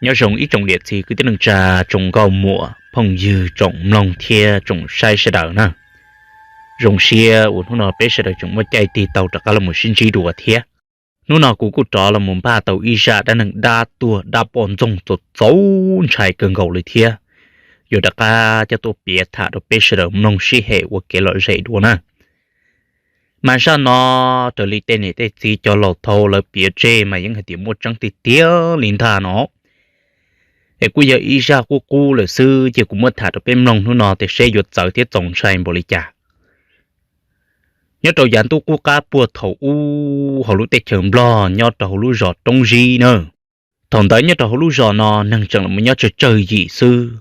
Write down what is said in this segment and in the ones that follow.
Nyob zoo ib tsoom niam txiv kwv tij neej tsa, tsoom nkauj muam phooj ywg, tsoom mloog thiab tsoom saib sawv daws na. Zoo siab uas hnub no peb sawv daws tseem muaj caij tig tau rov qab los sib ntsib dua thiab. Hnub no kuv kuj rov los npaj tau ib zaj dab neeg dab tuag dab poj ntxoog txaus txaus ntshai kawg nkaus li thiab, yuav rov qab coj tuaj piav tham rau peb sawv daws mloog sib hem ua kev lom zem dua na. Mas zaj no raws li tej niam tej txiv cov laus thaud lawv piav tseg mas yeej hais tias muaj tseeb tiag tiag li ntag no. Es kuj yog ib zaj qub qub lawm xwb, ces kuv muab tham rau peb mloog hnub no tias seb yuav txawv thiab txaus ntshai npaum li cas. Nyob rau yav ntuj qub qab puag thaum ub hauv lub teb chaws Nplog nyob rau hauv lub zos Roob Zib na. Thaum ntawd nyob rau hauv lub zos no neeg tseem los nyob tsawg tsawg yim xwb,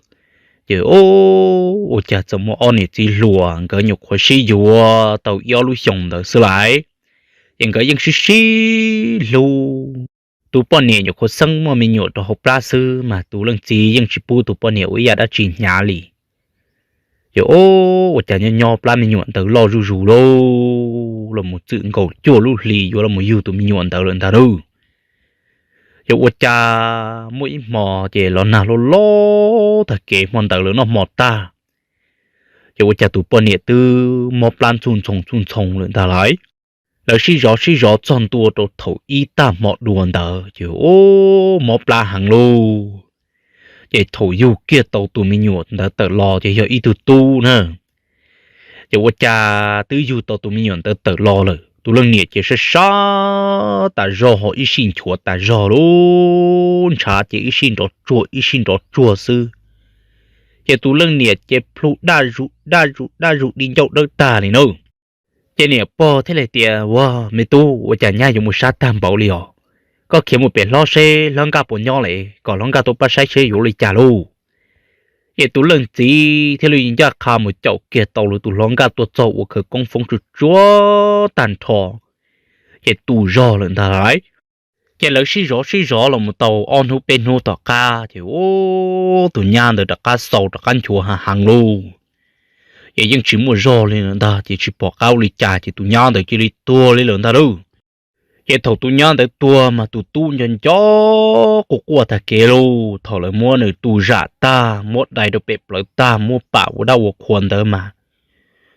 ces ua cas txawm muaj ob niam txiv hluas nkawd nyuam qhuav sib yuav tau ib ob lub xyoos ntawd xwb lais, ces nkawd yeej sib sib hlub. Tus poj niam nyuam qhuav xeeb muaj me nyuam rau hauv plab xwb mas tus leej txiv yeej tsis pub tus poj niam ua ib yam dab tsi hnyav li. Ces ua cas nyob nyob plab me nyuam ntawd loj zuj zus lauj, los mus txwm nkaus cuaj lub hlis yuav los yug tus me nyuam ntawd lawm ntag lauj. Ces ua cas muaj ib hmo ces los nag loj loj tag kev hmo ntawd lawv noj hmo tag, ces ua cas tus poj niam twb mob plab ntxuj ntxhoo ntxuj ntxhoo lawm ntag lauj. Lawv sib zov sib zov txog ntua rau thaum ib tag hmo dua ntawd ces mob plab heev lauj. Ces thaum yug kiag tau tus me nyuam ntawd tawm los ces yog ib tug tub na. Ces ua cas twb yug tau tus me nyuam ntawd tawm los lawm, tus leej niam ces sab sab tas zog ho ib sij nchuav tas zog lauj, ntshav ces ib sij nrov tsuag ib sij nrov tsuag xwb. Ces tus leej niam ces plhu daj zus daj zus daj zus di ncauj dawb tag li na. Ces niam pog thiaj li tias, Ua, me tub, ua cas nyab yuav mus sab tag npaum li os? Koj khiav mus pem hlob seb hlob nkaj puas nyob lawm, kom hlob nkaj tuaj pab saib seb yuav ua li cas lauj. Ces tus leej txiv thiaj li ncaj qha mus caum kiag tau lawv tus hlob nkaj tuaj txog ua khawv koob foob tsuag tsuag tag nrho, ces tu zog lawm ntag lauj. Ces lawv sib zov sib zov los mus tau ob hnub peb hnub tom qab ces tus nyab ntawd rov qab xaus rov qab nchuav heev heev lauj. Ces yeej tsis muaj zog li lawm ntag, ces tsis pom qab ua li cas ces tus nyab ntawd cia li tuag li lawm ntag lauj. Ces thaum tus nyab ntawd tuag mas tus tub nco nco quaj quaj tag kev lauj. Thaum lawv muab nws tu zam tag, muab dai rau pem plawv tag, muab pam ua dab ua qhua ntawd mas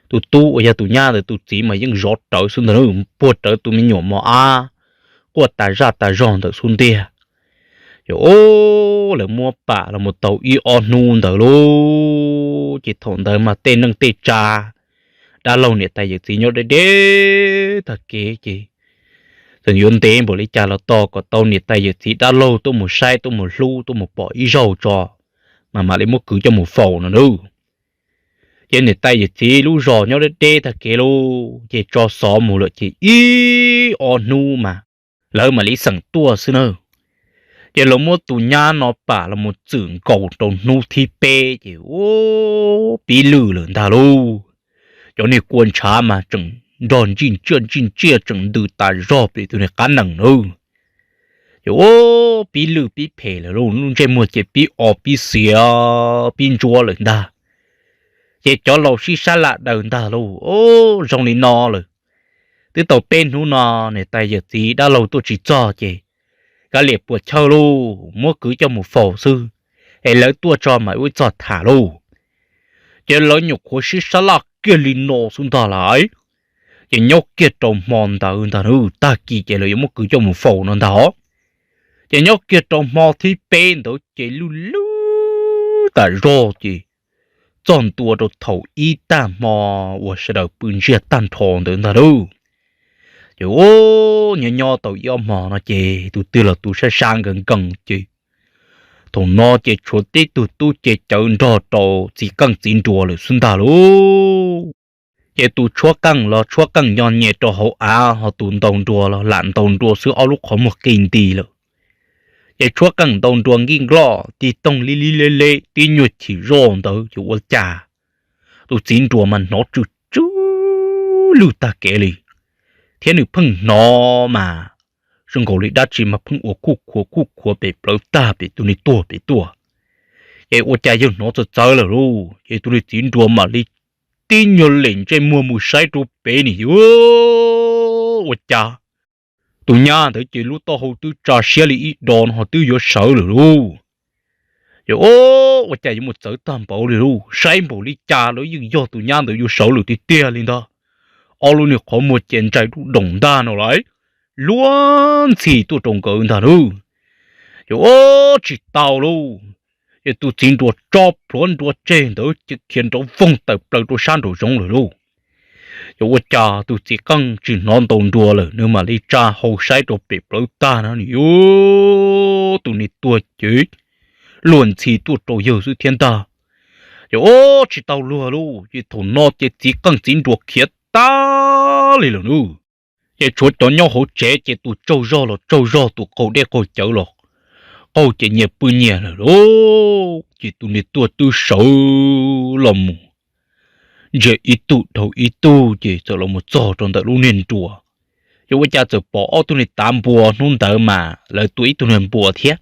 tus tub uas yog tus nyab ntawd tus txiv mas yeej zov rawv xwb ntag, puag rawv tus me nyuam mos ab quaj tas zaj tas zog ntawm xub ntiag. Ces lawv muab pam los mus tau ib ob hnub ntawd lauj, ces thaum ntawd mas tej neej tej tsa, dab laug niam tais yawm txiv nyob deb deb tag kev ces txawm yuav ntev npaum li cas los tos kom tau niam tais yawm txiv dab laug tuaj mus saib, tuaj mus hlub, tuaj mus pom ib zaug tso, mas mam li muab kwv coj mus faus no nawb. Ces niam tais yawm txiv lub zos nyob deb deb tag kev lauj, ces tso xov mus lawm ces ib ob hnub mas lawv mam li xeem tuaj xwb na. Ces lawv muab tus nyab no pam los mus txwm nkaus rau hnub thib peb ces ua pib lwj lawm ntag lauj. Cov niag kua ntshav mas tseem nrog ntsij ntsiaj ntsij ntsiaj tseem ntws tas zog pem tus niag qab nees nawb. Ces ua pib lwj pib phem lawm lauj, lub ntsej muag ces pib o pib xiav pib ntsuab lawm ntag. Ces cov laus sib sab laj daws ntag lauj, Zoo li no lawm, twb tau peb hnub no niam tais yawm txiv dab laug tuaj tsis txog ces kav liam puas chawj lauj, muab kwv coj mus faus xwb, es lawv tuaj tso mas ua ib txoj tham lauj. Ces lawv nyuam qhuav sib sab laj kiag li no xwb ntag lauj. Ces nyob kiag rau hmo ntawd ntag, tag kis ces lawv yuav muab kwv coj mus faus no ntag os. Ces nyob kiag rau hmo thib peb ntawd ces lwj lwj tas zog ces txog ntua rau thaum ib tag hmo uas sawv daws pw ntsiag tag nrho ntawd ntag lauj. Ces ua nyob nyob tau ib ob hmo no ces tus twg los tus sab sab nkees nkees ces thaum no ces tshuav tib tug tub ces cawv nrog rau txiv qeej txiv nruas lawm xwb ntag lauj. Ces tus tshuab qeej los tshuab qeej nyo nyem rau hauv av, ho tus ntaus nruas los lam ntaus nruas xwb, ob lub qhov muag qi nti lawm. Ces tshuab qeej ntaus nruas nkij nkloj tig toog li li le le tib nyuag chim zoj ntawd ces ua cas tus txiv nruas mas hnov tsw tsw lwj tag kev li, thiab nws pheej hnov mas zoo nkaus li dab tsi mas pheej ua kuj khuav kuj khuav pem plawv tag pem tus niag tuag pem tuaj. Ces ua cas yawg hnov txawv txawv lawm lauj, ces tus niag txiv nruas mam li tib nyuag lem ntsej muag mus saib rau pem ni, ua cas tus nyab ntawd ces lub taub hau twb tsa siab li ib do no ho twb yuav sawv lawm lauj. Ces ob, ua cas yuav mus txawv tag npaum li lauj, saib npaum li cas los yeej yog tus nyab ntawd yuav sawv lawm tiag tiag li ntag. Ob lub niag qhov muag ces ntsais dub doog ntag no lauj, luag ntxhi tuaj rau nkawd ntag lauj. Ces ob, tsis tau lauj, ces tus txiv nruas tso plhuav nruas tseg ntawd ces khiav nrov voog tawm plaws rau sab nraum zoov lawm lauj. Ces ua cas tus txiv qeej tsis hnov ntaus nruas lawm, nws mam li tsa hau saib rau pem plawv tag no, nws yuav, tus niag tuag ces luag ntxhi tuaj rau yawg xwb thiab ntag. Ces ob, tsis tau luag lauj, ces thaum no ces txiv qeej txiv nruas khiav tag li lawm lauj. Ces tshuav cov nyob hauv tsev ces tus tsaug zog los tsaug zog, tus qaug dej qaug cawv los qaug ces nyias pw nyias lawm lauj. Ces tus niag tuag twb sawv los mus ntsia ib tug dhau ib tug ces txawm los mus txog rau ntawm lub niag nruas. Ces ua cas txawm pom ob tug niag tav npua, hnub ntawd mas lawv tua ib tug niag npua thiab.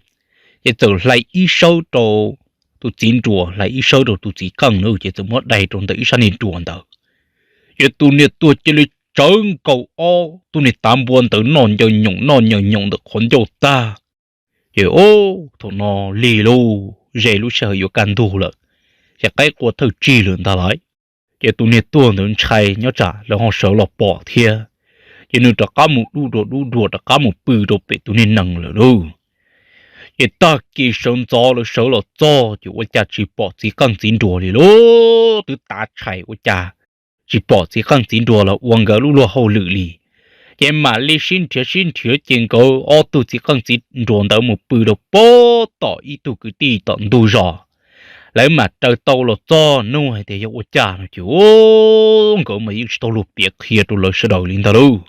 Ces txawm hlais ib sawb rau tus txiv nruas, hlais ib sawb rau tus txiv qeej na, ces txawm muab dai rau ntawm ib sab niag nruas ntawd. Ces tus niag tuag cia li tsawv nkaus ob tug niag tav npua ntawd noj ncaws nyoos noj ncaws nyoos ntawm qhov ncauj tag. Ces ob, thaum no lig lauj, ze lub sij hawm yuav kaj ntug lawm, ces qaib qua thawj tsig lawm ntag lauj. Ces tus niag tuag ntawd ntshai nyob tsam lawv ho sawv los pom thiab, ces nws rov qab mus dub dua dub dua rov qab mus pw rau pem tus niag nees lawm lauj. Ces tag kis sawv ntxov lawv sawv los txog ces ua cas tsis pom txiv qeej txiv nruas li lauj, twb tav tshais ua cas tsis pom txiv qeej txiv nruas los ua nkawd lub luag hauj lwm li. Ces mam li sib nrhiav sib nrhiav ces nkawd ob tug txiv qeej txiv nruas ntawd mus pw rau pem tom ib tug kwv tij tom ntug zos. Lawv mam raws tau los txog nug hais tias yog ua cas no ces nkawd mas yeej tsis tau luag piav qhia rau lawv sawv daws li ntag lauj.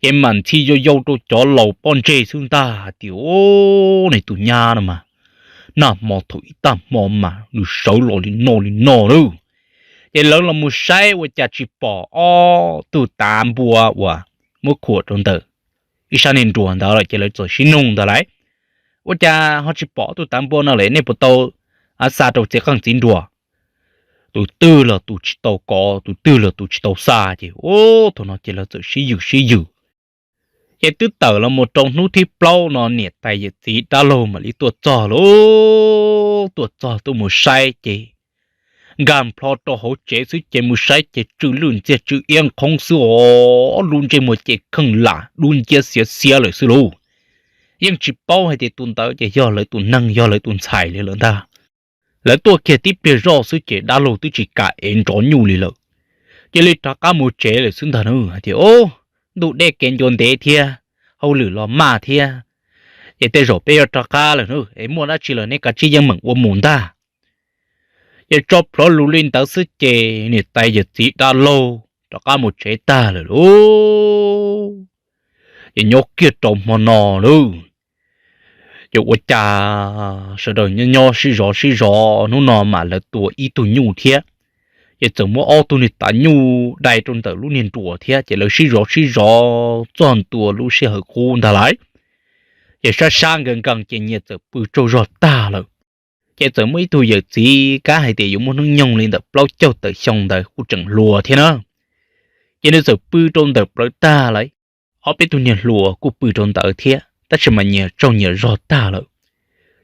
Ces mam ntxhi yau yau rau cov laus pob ntseg xwb ntag hais tias, Ub, nws tus nyab no mas nag hmo thaum ib tag hmo mas nws sawv los li no li no lauj. Ces lawv los mus saib ua cas tsis pom ob tug tav npua uas muab khuam rau ntawm ib sab niag nruas ntawd lawm ces lawv txawm sib nug ntag lauj, Ua cas ho tsis pom ob tug tav npua no lawm, nej puas tau xa rau txiv qeej txiv nruas? Tus twg los tus tsis tau kov, tus twg los tus tsis tau xa ces ub, thaum no ces lawv txawm sib ywm sib ywm. Ces twb tawm los mus rau hnub thib plaub no niam tais yawm txiv dab laug mam li tuaj txog lauj. Tuaj txog tuaj mus saib ces nkag nplho rau hauv tsev xwb ces mus saib ces tsw lwj ntxiag tsw iab nqhoob xwb os, lub ntsej muag ces kheej lam dub nciab xiav xiab lawm xwb lauj. Yeej tsis paub hais tias tus ntawd ces yog lawv tus neeg yog lawv tus ntxhais li lawm ntag. Lawv tuaj kiag tib pliag zoj xwb ces dab laug twb tsis kam ev nrov nyuj li lawm. Cia li rov qab mus tsev lawm xwb ntag na, hais tias, Ub, ntuj deb kev ncua ntev thiab, hauj lwm los maj thiab, ces tej zaum peb yuav rov qab lawm na, es muaj dab tsi los nej kav tsij yeej meem ua mus ntag. Ces tso plhuav lus li ntawd xwb ces niam tais yawm txiv dab laug rov qab mus tsev tag lawm lauj. Ces nyob kiag rau hmo no lauj, ces ua cas sawv daws nyob nyob sib zov sib zov, hnub no mas lawv tua ib tug nyuj thiab, ces txawm muab ob tug niag tav nyuj dai rau ntawm lub niag nruas thiab, ces lawv sib zov sib zov txog ntua lub sij hawm qub ntag lauj. Ces sab sab nkees nkees ces nyias txawm pw tsaug zog tag lawm. Ces txawm muaj ib tug yawm txiv kab hais tias yuav muaj hnub nyoog li ntawm plaub caug tawm xyoo ntawd kuj tseem hluas thiab na. Ces nws txawm pw rau ntawm plawv tag lawm. Ob peb tug niag hluas kuj pw rau ntawd thiab tab sis mas nyias tsaug nyias zog tag lawm.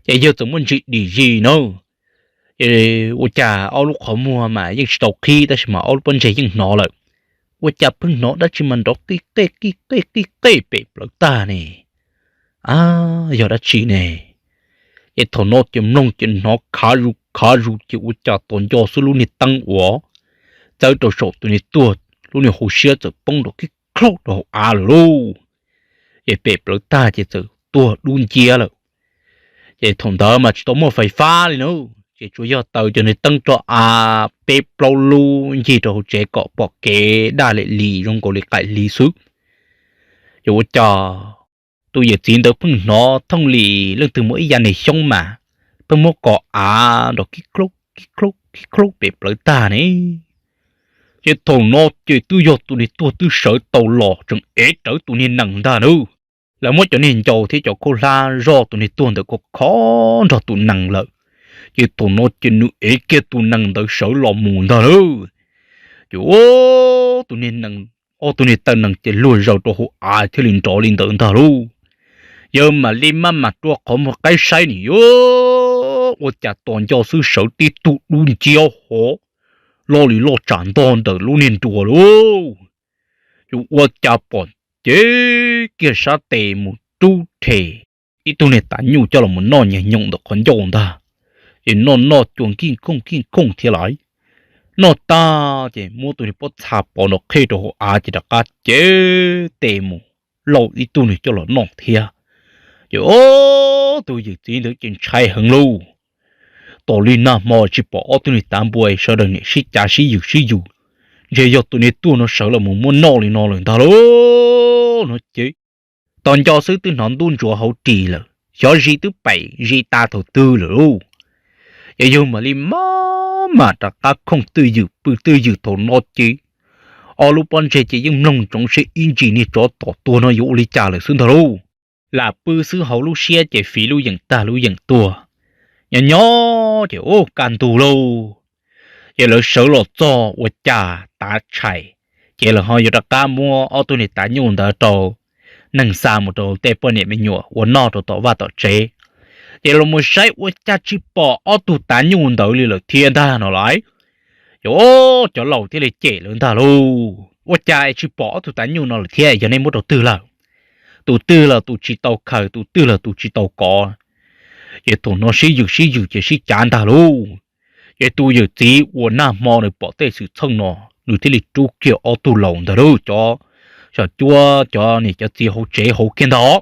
Ces yawg txawm muaj ntsis dim zis na, ces ua cas ob lub qhov muag mas yeej tsis tau qhib tab sis mas ob lub pob ntseg yeej hnov lawm. Ua cas pheej hnov dab tsi mas nrov qij qej qij qej qij qej pem plawv tag ne? A, yog dab tsi ne? Ces thaum no ces mloog ces hnov khav zus khav zus ces ua cas tos nco xwb lub niag teeb uas txawb rau saum tus niag tuag lub niag hauv siab txawm poob rau kib klaub rau hauv av lawm lauj. Ces pem plawv tag ces txawm tuag dub nciab lawm. Ces thaum ntawd mas tsis tau muaj fais fab li na, ces tsuas yog taws cov niag teeb roj av peb plaub lub ncig rau hauv tsev kom pom kev daj li li zoo nkaus li qaim hli xwb. Ces ua cas tus yawm txiv ntawd pheej hnov thooj li leej twg muab ib yav niag xyoob mas pheej muab kos av nrov kib klaub kib klaub kib klaub pem plawv tag ne. Ces thaum no ces twb yog tus niag tuag twb sawv tau los tseem ev rawv tus niag nees ntag na. Lawv muab cov niag ncaus thiab cov khaub hlab zoj tus niag tuag ntawd kho kho nrog tus nees lawm. Ces thaum no ces nws ev kiag tus nees ntawd sawv los mus ntag lauj. Ces tus niag nees, ob tug niag taw nees ces luag zaws rau hauv av thiaj li nrov li ntawd ntag lauj. Yawg mam li maj mam rua qhov muag qaib saib nws yuav ua cas tos nco xwb sawv tib tug dub nciab hov loj li loj tsam ntog ntawm lub niag nruas lauj. Ces ua cas pom cev kiag sab tes mus rub rhe ib tug niag tav nyuj coj los noj nyias nyoos ntawm qhov ncauj ntag. Ces noj noj cua nkij nkooj nkij nkooj thiab lawm. Noj tag ces muab tus niag pob txha pov nrov qhej rau hauv av ces rov qab cev tes mus lauj ib tug niag coj los noj thiab. Ces ob tug yawm txiv ntawd ces ntshai heev lauj. Tos li nag hmo tsis pom ob tug niag tav npua, sawv daws niam sib cav sib yws sib yws, ntshe yog tus niag tuag no sawv los mus muab noj li no lawm ntag lauj no ces tos nco xwb twb hnov ntub ntsuav hauv ris lawm, xyov zis twb pem zis tas thaum twg lawm lauj. Ces yawg mam li maj mam rov qab khooj twj ywm pw twj ywm thaum no ces ob lub pob ntseg ces yeej mloog ntsoov seb ib ntsis niag tsov tom tuag no yuav ua li cas lawm xwb ntag lauj. Lam pw xwb hauv lub siab ces fiv lub yeem tag lub yeem tuag, nyob nyob ces ub kaj ntug lauj. Ces lawv sawv los txog ua cas tav tshais, ces lawv ho yuav rov qab muab ob tug niag tav nyuj ntawd rau neeg xa mus rau tej poj niam me nyuam ua noj rau tom vaj tom tsev. Ces los mus saib ua cas tsis pom ob tug tav nyuj ntawd li lawm thiab ntag no lauj. Ces cov laus thiaj li cem lawv ntag lauj, ua cas es tsis pom ob tug tav nyuj no lawm thiab, yog nej muab rau twg lawm? Tus twg los tus tsis tau khaws, tus twg los tus tsis tau kov. Ces thaum no sib yws sib yws ces sib cav ntag lauj. Ces tus yawm txiv uas nag hmo nws pom tej xwm txheej no, nws thiaj li rub kiag ob tug laus ntawd lauj, cov xyom cuab cov niam cov txiv hauv tsev hauv kiag ntag.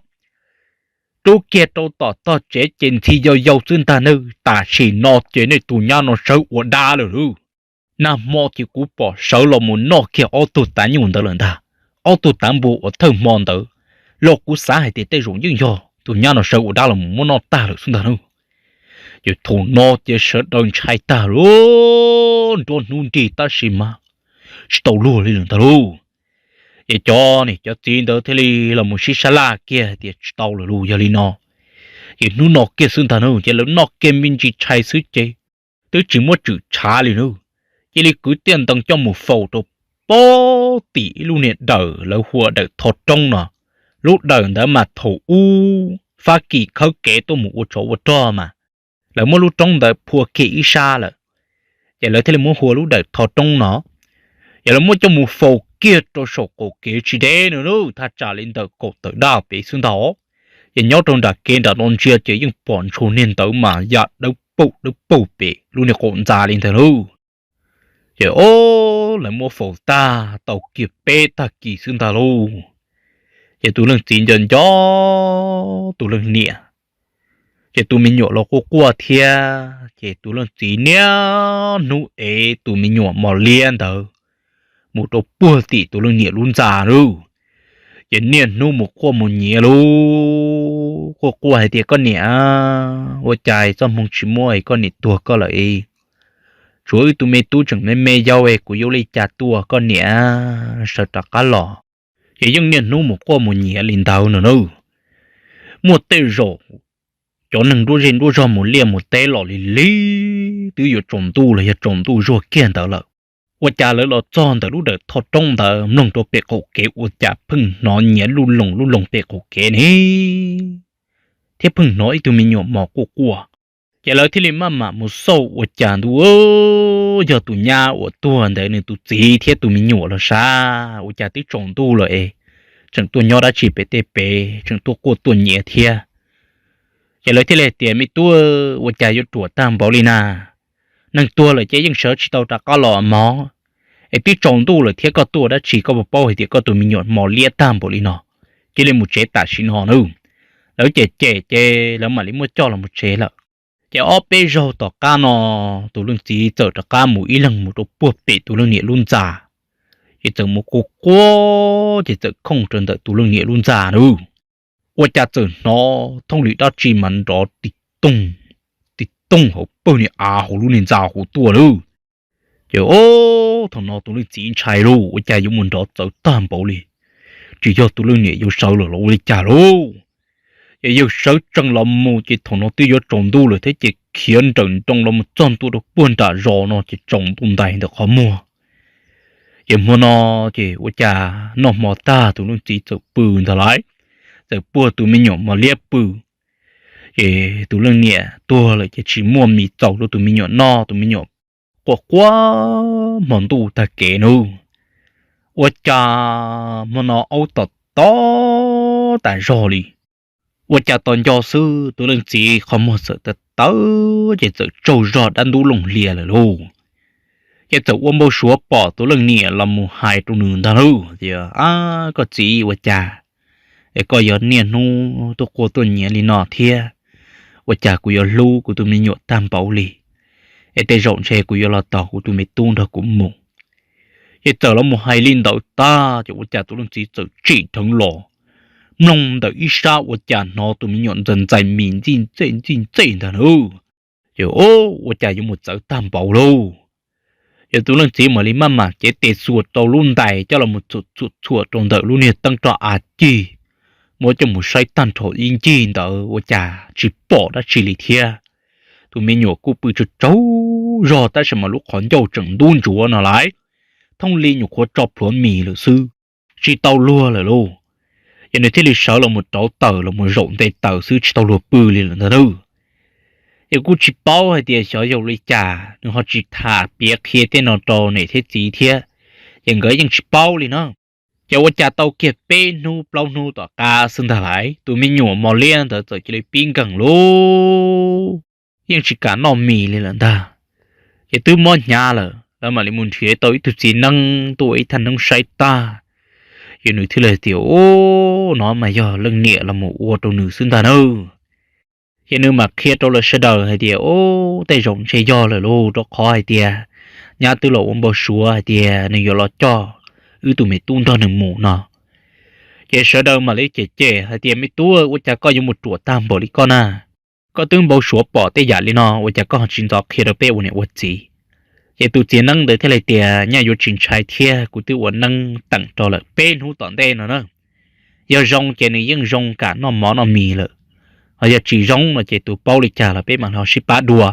Rub kiag rau tom tog tsev ces ntxhi yau yau xwb ntag nawb, tam sim no ces nej tus nyab no sawv ua dab lawm lauj. Nag hmo ces kuv pom sawv los mus noj kiag ob tug tav nyuj ntawd lawm ntag. Ob tug tav npua uas thawj hmo ntawd los kuv xav hais tias tej zaum yeej yog tus nyab no sawv ua dab los mus muab noj tag lawm xwb ntag nawb. Ces thaum no ces sawv daws ntshai tag lauj, nruab hnub nrig tab sis mas tsis tau luag li lawm ntag lauj. Ces cov niam cov txiv ntawd thiaj li los mus sib sab laj kiag hais tias tsis tau lawm lauj, yog li no ces hnub no kiag xwb ntag nawb. Ces lawv noj kiag me ntsis tshais xwb ces twb tsis muab tswm tshav li nawb, cia li kwv tiaj ntees coj mus faus rau pob tim ib lub niag dawm lawv hu ua dawm Tho Roob no. Lub dawm ntawd mas thaum ub Fab Kis khawb kev tuaj mus ua tsov ua rog mas lawv muab lub roob ntawd phua kiag ib sab lawm, ces lawv thiaj li muab hu ua lub dawm Tho Roob no. Ces lawv muab coj mus faus kiag rau saum qaum kev tsis deb no lauj, thaj tsam li ntawm kaum tawm daj pem xwb ntag. Ces nyob rau nram kev nram no ntsia ces yeej pom ntshua niag ntawd mas ya dawb paug dawb paug pem lub niag qaum ntxa li ntag lauj. Ces o, lawv muab faus tag tau kiag peb tag kis xwb ntag lauj. Ces tus leej txiv nco nco tus leej niam, ces tus me nyuam los quaj quaj thiab, ces tus leej txiv niaj hnub ev tus me nyuam mos liab ntawd mus rau puag tim tus leej niam lub ntxa lauj. Ces niaj hnub mus quaj mus nyiav lauj, quaj quaj hais tias, Koj niam, ua cas txoj hmoo tsis muaj es koj niam tuag koj lawm es? Tshuav wb tus me tub tseem me me yau es kuv yuav ua li cas tuaj, koj niam sawv rov qab los. Ces yeej niaj hnub mus quaj mus nyiav li ntawd no na. Muaj tej zaum cov neeg nruab zej nruab zog mus liaj mus teb los lig lig twb yuav tsaus ntuj los yog tsaus ntuj zuag kiag ntawd lawm. Ua cas lawv los txog ntawm lub dawm Tho Roob ntawd mloog rau pem qaum kev ua cas pheej hnov nyiav luj loos luj loos pem qaum kev ne, thiab pheej hnov ib tug me nyuam mos quaj quaj. Ces lawv thiaj li maj mam mus xauj ua cas ntuj, yog tus nyab uas tuag ntawd nws tus txiv thiab tus me nyuam los sav, ua cas twb tsaus ntuj lawm es tseem tuaj nyob dab tsi pem tej pem, tseem tuaj quaj tuaj nyiav thiab. Ces lawv thiaj li hais tias, Me tub, ua cas yuav ruam tag npaum li na? Neeg tuag lawm ces yeej sawv tsis tau rov qab los mog, es twb tsaus ntuj lawm thiab koj tuaj dab tsi, koj puas paub hais tias koj tus me nyuam mos liab tag npaum li no? Cia li mus tsev tam sim no nawb. Lawv cem cem ces lawv mam li muab coj los mus tsev lawm. Ces ob peb zaug tom qab no, tus leej txiv txawm rov qab mus ib leeg mus rau puag pem tus leej niam lub ntxa. Ces txawm mus quaj quaj ces txawm khooj rau ntawm tus leej niam lub ntxa nawb. Ua cas txawm hnov thooj li dab tsi mas nrov ti tooj ti tooj hauv pawg niag av hauv lub niag ntxa hauv tuaj lauj. Ces o, thaum no tus leej txiv ntshai lauj, ua cas yuav mus nrov txawv tag npaum li, tsis yog tus leej niam yuav sawv lawm los ua li cas lauj. Ces yawg sawv tsees los mus ces thaum no twb yuav tsaus ntuj lawm thiab ces khiav nrawm nroos los mus txog ntua rau puag nram zos no ces tsaus ntuj ntais ntawm qhov muag. Ces hmo no ces ua cas noj hmo tag tus leej txiv txawm pw ntag lauj, txawm puag tus me nyuam mos liab pw. Ces tus leej niam tuag lawm ces tsis muaj mis txaus rau tus me nyuam noj, tus me nyuam quaj quaj hmo ntuj tag kev nawb. Ua cas hmo no aub tom tob tas zog li, ua cas tos nco xwb tus leej txiv qhov muag txawm tawv tawv ces txawm tsaug zog dab ntub looj hlias lawm lauj. Ces txawm ua npau suav pom tus leej niam los mus hais rau nws ntag lauj tias, Ab, koj txiv, ua cas es koj yuav niaj hnub tuaj quaj tuaj nyiav li no thiab? Ua cas kuv yuav hlub kuv tus me nyuam tag npaum li, es tej zaum ntshe kuv yuav los tos kuv tus me tub nrog kuv mus. Ces txawm los mus hais li ntawd tag ces ua cas tus leej txiv txawm tsim dheev los, mloog ntawm ib sab ua cas hnov tus me nyuam ntxais ntxais mis ntxij ntxej ntxij ntxej ntag nawb. Ces ua cas yuav mus txawv tag npaum lauj. Ces tus leej txiv mam li maj mam cev tes xuas rau lub ntais coj los txhuam txhuam txhuam rau ntawm lub niag teeb roj av cig, muab coj mus saib tag nrho ib ncig ntawd ua cas tsis pom dab tsi li thiab. Tus me nyuam kuj pw tsaug tsaug zog tab sis mas lub qhov ncauj tseem ntub ntsuav no lawm, thooj li nyuam qhuav tso plhuav mis lawm xwb, tsis tau luag lawm lauj. Ces nws thiaj li sawv los mus rauv taws los mus zaum nte taws xwb tsis tau luag pw li lawm ntag nawb. Ces kuj tsis paub hais tias xyov yog li cas nws ho tsis tham piav qhia tej no rau niam thiab txiv thiab, ces nkawd yeej tsis paub li na. Ces ua cas tau kiag peb hnub plaub hnub tom qab xwb ntag lawm tus me nyuam mos liab ntawd txawm cia li pib nkeeg lauj, yeej tsis kam noj mis li lawm ntag. Ces twb mob hnyav lawm lawv mam li mus nrhiav tau ib tug txiv neeb tuaj ua ib thaj neeb saib tag, ces nws thiaj li tias, Ub, no mas yog leej niam los mus ua rau nws xwb ntag nawb. Ces nws mam qhia rau lawv sawv daws hais tias, Ub, tej zaum ntshe yog lawm lauj, rau qhov hais tias nyab twb los ua npau suav hais tias nws yuav los coj wb tus me tub nrog nws mus no. Ces sawv daws mam li cem cem hais tias, Me tub, ua cas koj yuav mus ruam tag npaum li koj na? Koj twb npau suav pom tej yam li no ua cas koj ho tsis ntxov qhia rau peb ua niam ua txiv? Ces tus txiv neeb ntawd thiaj li tias, Nyaj yuav tsis ntshai thiab, kuv twb ua neeb teem rau lawm peb hnub tom ntej no na. Yog zoo ces nws yeej zoo kam noj mov noj mis lawm, ho yog tsis zoo no ces tus paub li cas los peb mam li ho sib pab dua.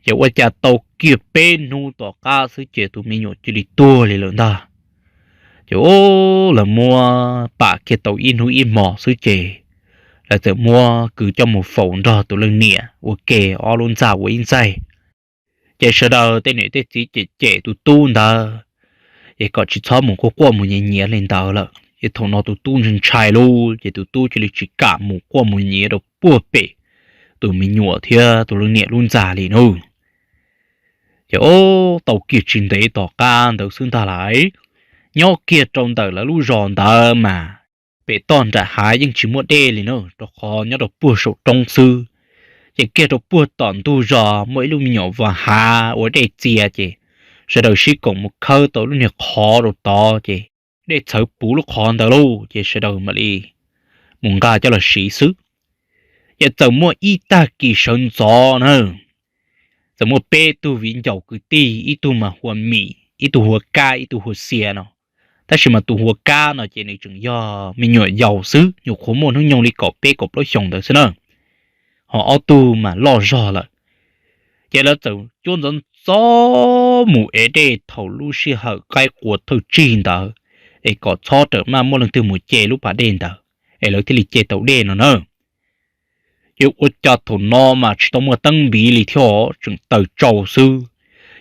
Ces ua cas tau kiag peb hnub tom qab xwb ces tus me nyuam cia li tuag li lawm ntag. Ces lawv muab pam kiag tau ib hnub ib hmos xwb ces lawv txawm muab kwv coj mus faus nrog tus leej niam ua ke, ob lub ntxa ua ib ntxaig. Ces sawv daws tej niam tej txiv cem cem tus tub ntawd es kom tsis txhob mus quaj quaj mus nyiav nyiav li ntawd lawm. Ces thaum no tus tub ntshai ntshai lauj, ces tus tub cia li tsis kam mus quaj mus nyiav rau puag pem tus me nyuam thiab tus leej niam lub ntxa li nawb. Ces tau kiag tsis ntev tom qab ntawd xwb ntag lawm, nyob kiag rau ntawm lawv lub zos ntawd mas pem toj nram hav yeej tsis muaj dej li na, rau qhov nyob rau puag saum roob xwb. Ces kiag rau puag tom ntug zos muaj ib lub me nyuam vas hav ua dej txia, ces sawv daws sib koom mus khawb tau lub niag qhov rau tod, ces dej txhawv puv lub qhov ntawd lauj, ces sawv daws mam li mus nqa coj los siv xwb. Ces txawm muaj ib tag kis sawv ntxov na, txawm muaj peb tug viv ncaus kwv tij, ib tug mas hu ua Mim, ib tug hu ua Kab, ib tug hu ua Xia no. Tab sis mas tus hu ua Kab no ces nws tseem yog me nyuam yaus xwb, nyuam qhuav muaj hnub nyoog li kaum peb kaum plaub xyoos ntawd xwb na, ho ob tug mas loj zog lawm. Ces lawv txawm cuab ntxov ntxov mus ev dej thaum lub sij hawm qaib qua thawj tsig ntawd, es kom txhob rawm maj muaj leej twg mus ce lub pas dej ntawd, es lawv thiaj li ce tau dej no na. Ces ua cas thaum no mas tsis tau muaj teeb npiv li thiab, tseem taws tsau xwb.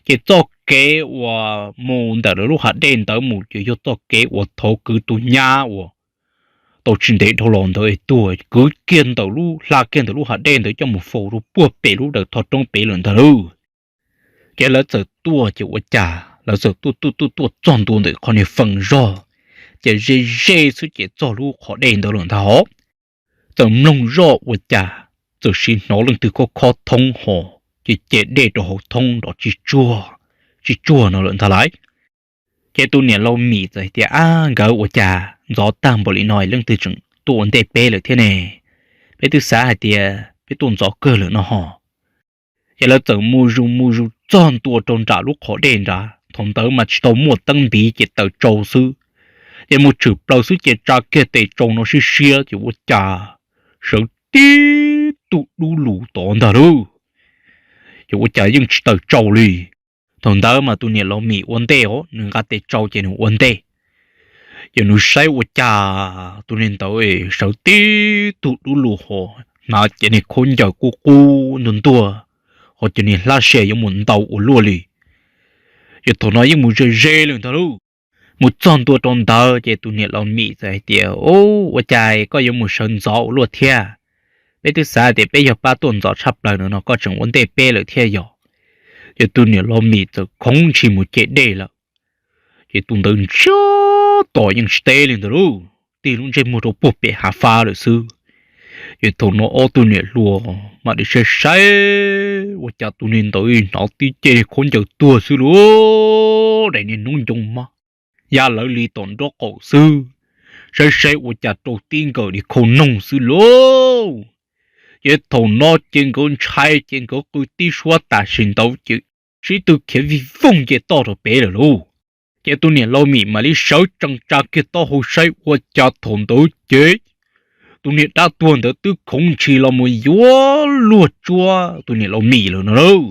Ces txoj kev uas mus ntawm lawv lub hav dej ntawd mus ces yog txoj kev uas thaum kwv tus nyab uas tau tsis ntev dhau los ntawd es tuag, kwv kiag ntawm lub, hla kiag ntawm lub hav dej ntawd coj mus faus rau puag pem lub dawm thoj roob pem lawm ntag lauj. Ces lawv txawm tuaj ces ua cas lawv txawm tuaj tuaj tuaj tuaj txog ntua ntawm qhov niag feem zog, ces ze ze xwb ces txog lub qhov dej ntawd lawm ntag hos. Txawm mloog zoj ua cas txawm sim hnov leej twg khob khob thoob hos, ces ce dej rau hauv thoob nrov tsis tsuag, tsis tsuag no lawm ntag lauj. Ces tus niam laus Mim txawm hais tias, Ab, nkawd ua cas ntxov tag npaum li no leej twg tseem tuaj ua ntej peb lawm thiab ne? Peb twb xav hais tias peb tuaj ntxov kawg lawm no hos. Ces lawv txawm mus zus mus zus txog ntua rau nram lub qhov dej nrad, thaum ntawd mas tsis tau muaj teeb npiv ces taws tsau xwb. Ces mus tshwm plaws xwb ces tsa kiag tes tsau no siab siab ces ua cas sawv tib tug dub lug tod ntag lauj. Ces ua cas yeej tsis taws tsau li. Thaum ntawd mas tus niam laus Mim ua ntej os, nws nqa tes tsau ces nws ua ntej. Ces nws saib ua cas tus niag ntawd sawv tib tug dub lug hos, hnav cov niag khaub ncaws qub qub ntuag ntuag, ho cov niag hlab se yuav mus ntaus ua luaj li. Ces thaum no yeej mus ze ze lawm ntag lauj. Mus txog ntua rau ntawd ces tus niam laus Mim txawm hais tias, Ub, ua cas koj yuav mus sawv ntxov ua luaj thiab? Peb twb xav tias peb yog pab tuaj ntxov tshaj plaws no no koj tseem ua ntej peb lawm thiab yog? Ces tus niam laus Mim txawm khoov ntshis mus ce dej lawm. Ces tus ntawd ntsiag to yeej tsis teb li ntawd lauj, tig lub ntsej muag rau puag pem hav fab lawm xwb. Ces thaum no ob tug niam hluas mam li saib saib, ua cas tus niag ntawd hnov tib ce khaub ncaws tuag xwb lauj, daim niag hnub ncoo mab ya lawv li tom nraub qaum xwb. Saib saib ua cas rau tib nkawm li khau noog xwb lauj. Ces thaum no ces nkawd ntshai ces nkawd qw tib suab tam sim ntawd ces sib tw khiav vij voog nce toj rau pem lawm lauj. Ces tus niam laus Mim mam li sawv tsees tsa kiag taub hau saib ua cas thaum ntawd ces tus niag dab tuag ntawd twb khoov ntshis los mus yuav luag tsuab tus niam laus Mim lawm no lauj.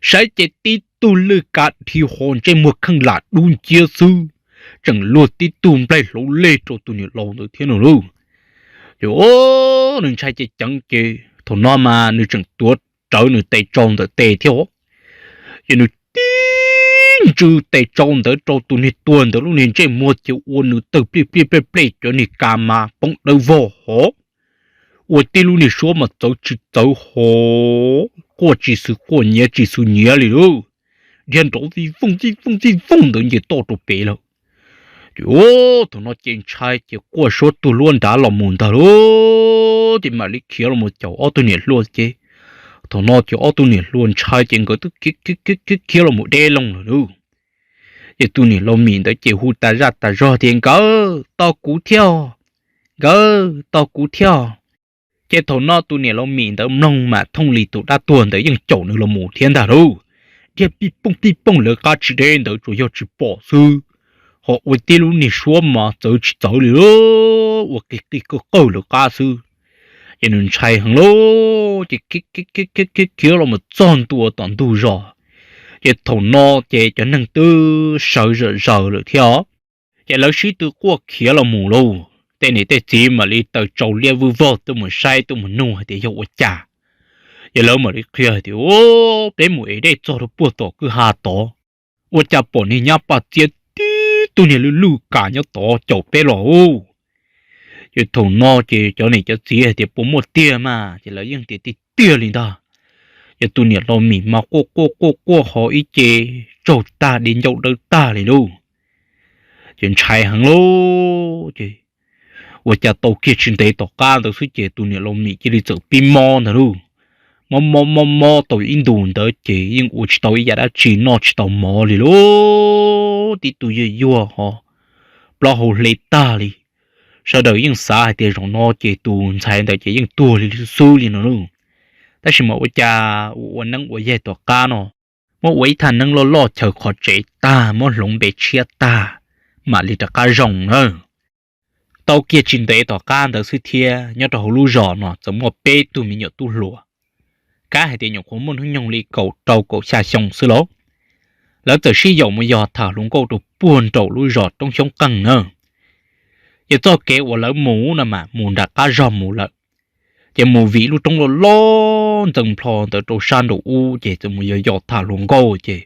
Saib ces tib tug lwj kav dhi ho ntsej muag kheej lam dub nciab xwb, tseem luag tib tug nplaig hlauv leg rau tus niam laus ntawd thiab no lauj. Ces nws ntshai ces ceev ces thaum no mas nws tseem tuav rawv nws tes tsau ntawm tes thiab. Ces nws tib ntsws tes tsau ntawd rau tus niag tuag ntawd lub niag ntsej muag ces ua nws tawg pliaj pliaj plej plej cov niag ka mas poob dawb vog hov, ua tib lub niag suab mas txawv tsis txawv hov, quaj tsis xws quaj nyiav tsis xws nyiav li lauj. Dhia nrov txij vooj txij vooj txij vooj ntawd nce toj rau pem lawm. Ces thaum no ces ntshai ces quaj suab tuag luab nrad los mus ntag lauj. Ces mam li khiav los mus caum ob tug niam hluas ces thaum no ces ob tug niam hluas ntshai ces nkawd twb khiav khiav khiav khiav los mus deb loo lawm lauj. Ces tus niam laus Mim ntawd ces hu tas zaj tas zog tias, Nkawd tos kuv thiab, nkawd tos kuv thiab. Ces thaum no tus niam laus Mim ntawd mloog mas thooj li tus dab tuag ntawd yeej caum nws los mus thiab ntag lauj. Dhia pij pooj pij pooj lawv qab tsis deb ntawd tsuas yog tsis pom xwb, ho ua tib lub niag suab mas txawv tsis txawv li lauj, ua qig qig qawg qawg lawv qab xwb. Ces nws ntshai heev lauj, ces khiav khiav khiav khiav khiav los mus txog ntua tom ntug zos. Ces thaum no ces cov neeg twb sawv zom zaws lawm thiab os. Ces lawv sib tw quaj khiav los mus lauj, tej niam tej txiv mam li taws tsau liab vwj vog tuaj mus saib tuaj mus nug hais tias yog ua cas. Ces lawv mam li qhia hais tias, Peb mus ev dej txog rau puag tom kwj ha tod, ua cas pom niag nyab paj txiab tib tug niag lwj lwj kas nyob tod caum peb los lauj. Ces thaum no ces cov niam cov txiv hais tias puas muaj tiag mas, ces lawv yeej tias tiag tiag li ntag. Ces tus niam laus Mim mas quaj quaj quaj quaj ho ib ce tsaug tag di ncauj dawb tag li lauj. Ces ntshai heev lauj, ces ua cas tau kiag tsis ntev tom qab ntawd xwb ces tus niam laus Mim cia li txawm pib mob ntag lauj. Mob mob mob mob tau ib ntus ntawd ces yeej ua tsis tau ib yam dab tsi, noj tsis tau mov li lauj, tib tug yuag yuag ho plaub hau hle tag li. Sawv daws yeej xav hais tias zaum no ces tus ntxhais ntawd ces yeej tuag li xwb li no lauj. Tab sis mas ua cas ua ua neeb ua yaig tom qab no muab ua ib thaj neeb loj loj chaw qhov tsev tag, muab hloov npe tshiab tag, mam li rov qab zoo na. Tau kiag tsis ntev tom qab ntawd xwb thiab nyob rau hauv lub zos no txawm muaj peb tug me nyuam tub hluas, kav hais tias nyuam qhuav muaj hnub nyoog li kaum rau kaum xya xyoo xwb lauj. Lawv txawm sib yaum mus yos tham hluas nkauj rau puag nraum lub zos roob xyoob qeeg na. Ces txoj kev uas lawv mus no mas mus nram qab zog mus lawm, ces mus vim lub roob loj loj ntxeev plho ntawd rau sab nraum ub ces txawm mus yos yos tham hluas nkauj ces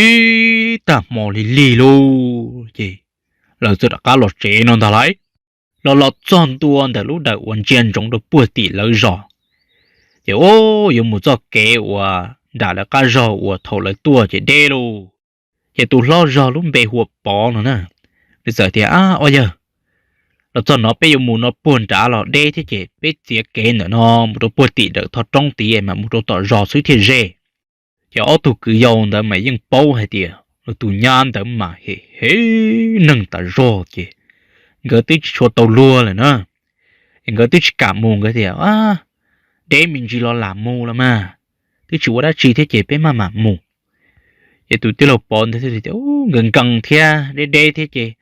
ib tag hmo li lig lauj ces lawv txawm rov qab los tsev no ntag lauj. Los los txog ntua ntawm lub dawm uas ntsia ntsoov rau puag tim lawv zos, ces ub, yuav mus txoj kev uas nram lawv qab zog uas thaum lawv tuaj ces deb lauj. Ces tus hlob zog lub npe hu ua Pov no na, nws txawm tias, Ab, ob yawg, los txog no peb yuav mus no puag nrad los deb thiab ces peb txiav kev ntawm no mus rau puag tim dawm thoj roob tid mas mus rau tom zos xwb thiaj ze. Ces ob tug kwv yau ntawd mas yeej paub hais tias nws tus nyab ntawd mas hem hem neeg tas zog ces nkawd twb tsis tshua tau luag lawm na. Es nkawd twb tsis kam mus, nkawd tias, Deb me ntsis los lam mus los mas, twb tsis ua dab tsi thiab ces peb maj mam mus. Ces tus tij laug Pov ntawd thiaj li tias, Nkees nkees thiab deb deb thiab ces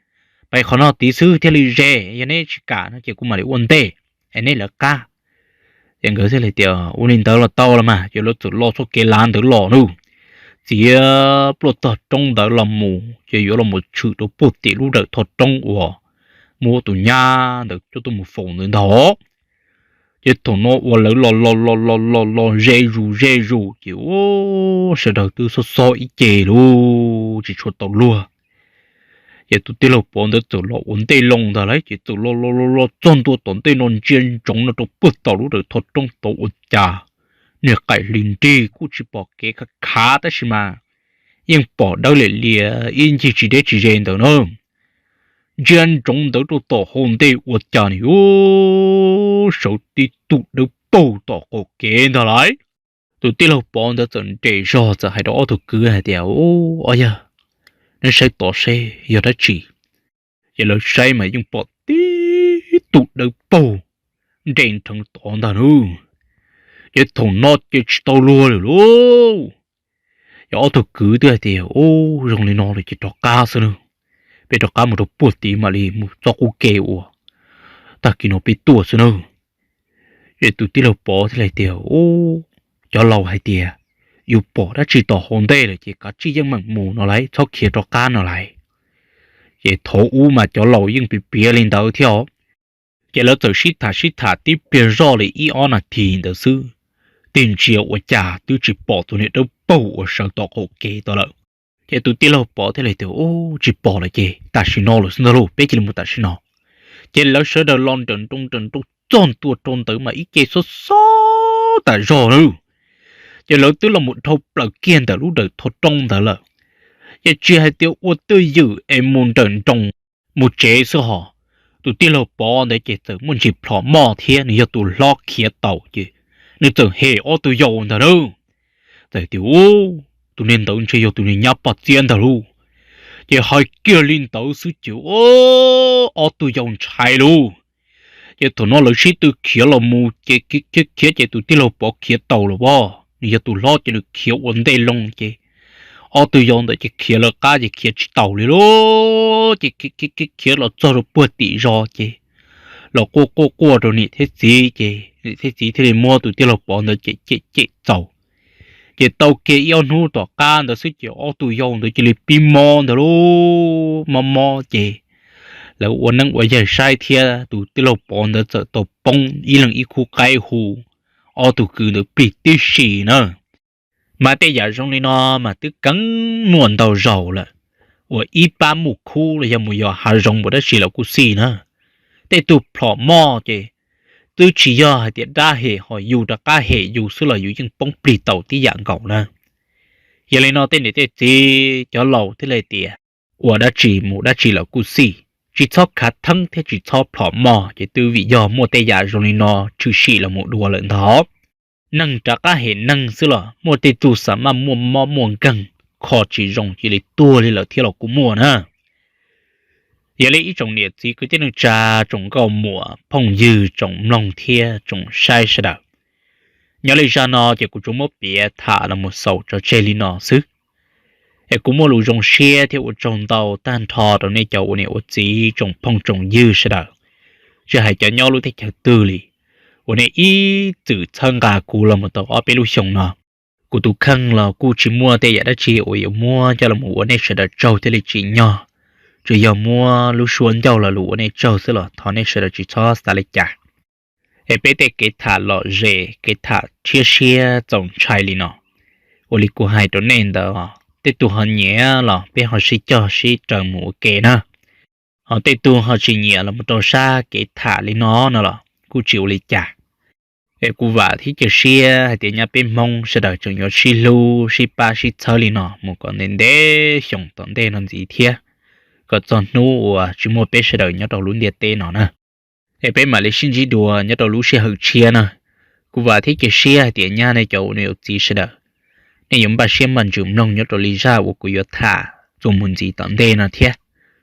pais qhov no tid xwb thiaj li ze, yog neb tsis kam no ces kuv mam li ua ntej es neb lawv qab. Ces nkawd thiaj li tias, Ua li ntawd los tau los mas. Ces lawv txawm los txoj kev lav ntawd los nawb, txiav pluaj tog roob ntawd los mus ces yuav los mus tshwm rau puag tim lub dawm thoj roob uas muab tus nyab ntawd coj tuaj mus faus ntawd ntag. Ces thaum no uas lawv los los los los los los ze zus ze zus ces ua sawv daws twb xob xob ib ce lauj, tsis tshua tau luag. Ces tus tij laug Pov ntawd txawm los ua ntej loo ntag lauj, ces txawm los los los los txog ntua tom ntej no ntsia ntsoov no rau puag tom lub dawm tho roob tod ua cas niag qaim hli nrig kuj tsis pom kev khav khav tab sis mas yeej pom dawb liam liam ib ncig tsis deb tsis ze ntawd na. Ntsia ntsoov ntawd rau tom hauv ntej ua cas nws yuav sawv tib tug dawb paug tom qaum kev ntag lauj. Tus tij laug Pov ntawd txawm nres zog txawm hais rau ob tug kwv hais tias, Ub, ob yawg, neb saib tod seb yog dab tsi. Ces lawv saib mas yeej pom tib tug dawb paug nres nrheev tod ntag nab. Ces thaum no ces tsis tau luag lawm lauj. Ces ob tug kwv twb hais tias, Ub, zoo li no lawm ces rov qab xwb nawb, peb rov qab mus rau puag tid mam li mus txoj qub ke uas tag kis no peb tuaj xwb nawb. Ces tus tij laug Pov thiaj li tias, Ub, cov laus hais tias yus pom dab tsi tom hauv ntej lawm ces kav tsij yeej meem mus no lauj, txhob khiav rov qab no lauj. Ces thaum ub mas cov laus yeej piav piav li ntawd thiab os. Ces lawv txawm sib tham sib tham tib pliag zoj li ib ob nas this ntawd xwb, tig ntsia ua cas twb tsis pom tus niag dawb paug uas sawv tom qaum kev tod lawm. Ces tus tij laug Pov thiaj li tias, Ub, tsis pom lawm ces tam sim no lawm xwb ntag lauj, peb cia li mus tam sim no. Ces lawv sawv daws los nrawm nroos nrawm nroos txog ntua rau ntawd mas ib ce xob xob tas zog lawm. Ces lawv twb los mus dhau plaws kiag ntawm lub dawm tho roob ntawd lawm. Ces tsis hais tias ua twj ywm es mus nrawm nroos mus tsev xwb hos, tus tij laug Pov ntawd ces txawm muaj ntsis plhom moj thiab nws yog tus hlob khiav taus ces nws txawm hem ob tug yau ntag lauj. Txawm tias, Ub, tus niag ntawd ntshe yog tus niag nyab poj txiab ntag lauj. Ces hais kiag li ntawd xwb ces ob tug yau ntshai lauj. Ces thaum no lawv sib tw khiav los mus ces khiav khiav ces tus tij laug Pov khiav taus lawm os, nws yog tus hlob ces nws khiav ua ntej loo ces ob tug yau ntawd ces khiav lawv qab ces khiav tsis taus li lauj. Ces khiav khiav khiav los txog rau puag tim zos ces los quaj quaj quaj rau niam thiab txiv ces niam thiab txiv thiaj li muab tus tij laug Pov ntawd cem cem cem txaus. Ces tau kiag ib ob hnub tom qab ntawd xwb ces ob tug yau ntawd cia li pib mob ntag lauj, mob mob ces lawv ua neeb ua yaig saib thiab tus tij laug Pov ntawd txawm tau poob ib leeg ib khub qaib hu ob tug kwv ntawd plig tib si na. Mas tej yam zoo li no mas twb keev muaj ntau zaus lawm, uas ib pab muaj khub los yog mus yos hav zoov mus dab tsi los kuj xij na, tej tug plhom moj ces twb tsis yog hais tias dab hem ho yus rov qab hem yus xwb los yus yeej poob plig tau tib yam nkaus na. Yog li no tej niam tej txiv cov laus thiaj li tias, ua dab tsi mus dab tsi los kuj xij, tsis txhob khav theeb thiab tsis txhob plhom moj ces twb vim yog muaj tej yam zoo li no tshwm sim los mus dua lawm ntag. Neeg rov qab hem neeg xwb los muaj tej tug xav maj muaj mob muaj nkeeg, kho tsis zoo cia li tuag li lawm thiab los kuj muaj na. Yog li ib tsoom niam txiv kwv tij neej tsa, tsoom nkauj muam phooj ywg, tsoom mloog thiab tsoom saib sawv daws, nyob li zaj no ces kuv tsuas muab piav tham los mus xaus tso tseg li no xwb. Es kuv muaj lus zoo siab thiab ua tsaug ntau tag nrho rau nej cov ua niam ua txiv, tsoom phooj tsoom ywg sawv daws, tsis hais cov nyob lub teb chaws twg li, uas nej ib txwm txhawb nqa kuv los mus tau ob peb lub xyoo no. Kuv tus kheej los kuj tsis muaj tej yam dab tsi uas yuav muab coj los ua nej sawv daws tsaug thiaj li tsim nyog, tsuas yog muab lub suab ncauj lo lus ua nej tsaug xwb los thov nej sawv daws tsis txhob xav li cas. Es peb tej kev tham lom zem, kev tham tshiab siab txaus ntshai li no, ua li kuv hais rau nej ntawd, tej tug ho nyiam los peb ho sib cog sib raws mus ua ke na. Ho tej tug ho tsis nyiam los mus rau sab kev tham li no no los kuj tsis ua li cas. Es kuv vam thiab cia siab hais tias nyab peb Hmoob sawv daws tseem yuav sib hlub sib pab sib txhawb li no mus kom ntev ntev xyoo tom ntej no ntxiv thiab, kom txog hnub uas tsis muaj peb sawv daws nyob rau lub ntiaj teb no na. Es peb mam li sib ntsib dua nyob rau lub sij hawm tshiab na. Kuv vam thiab cia siab hais tias nyab nej cov ua niam ua txiv sawv daws, nej yuav npaj siab npaj ntsws mloog nyob rau li zaj uas kuv yuav tham txuas mus ntxiv tom ntej no thiab.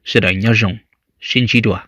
Sawv daws nyob zoo, sib ntsib dua.